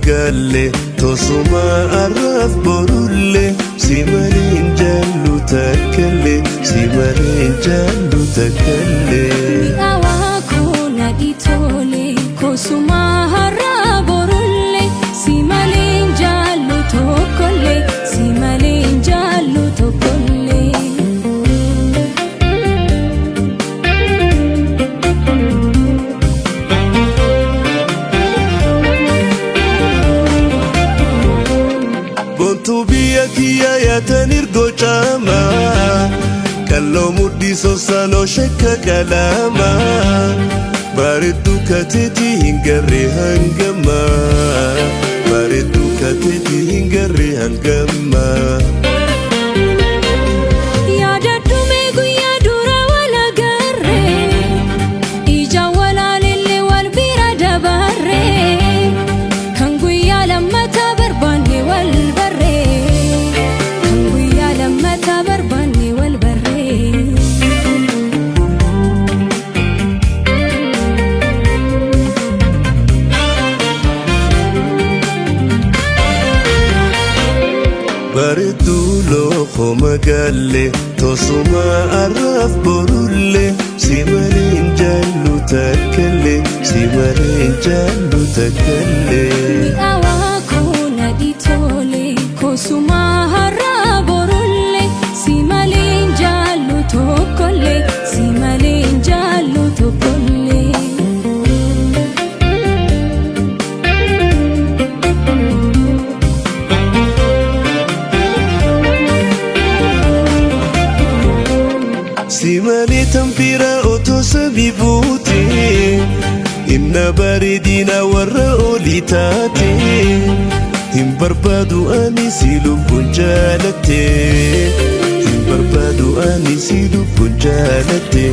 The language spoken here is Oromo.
magaalle tosuma arraaf borulle si malee jaallu takkalle si malee jaallu takkalle. Mi'aawaa koo nadhi tole kosuma har'a borulle si malee jaallu tokkolle si malee jaallu tokkolle. Boontuu biyya kiyya yaatan irgoo caamaa qalloo mudhii sosaaloo shakka qalaamaa bareedduu kateetii hin garree hangamaa bareedduu kateetii hin garree hangamaa. Yaadadhu mee guyyaa dura wal agarree ija walaalillee wal bira dabarree kan guyyaa lammataa barbaanne wal barree kan guyyaa lammataa barbaanne wal barree. Bareedduu lookoo magaalle tosuma arraaf borulle si malee jaallu takkalle si malee jaallu takkalle. Mi'aawaa koo nadhi tole kosuma har'a borulle si malee jaallu tokkolle si malee jaallu tokkolle. Si malee tanbira otoo samii buute inna bareedina warra olii taate hin barbaadu ani si lubbuun jaalatte hin barbaadu ani si lubbuun jaalatte.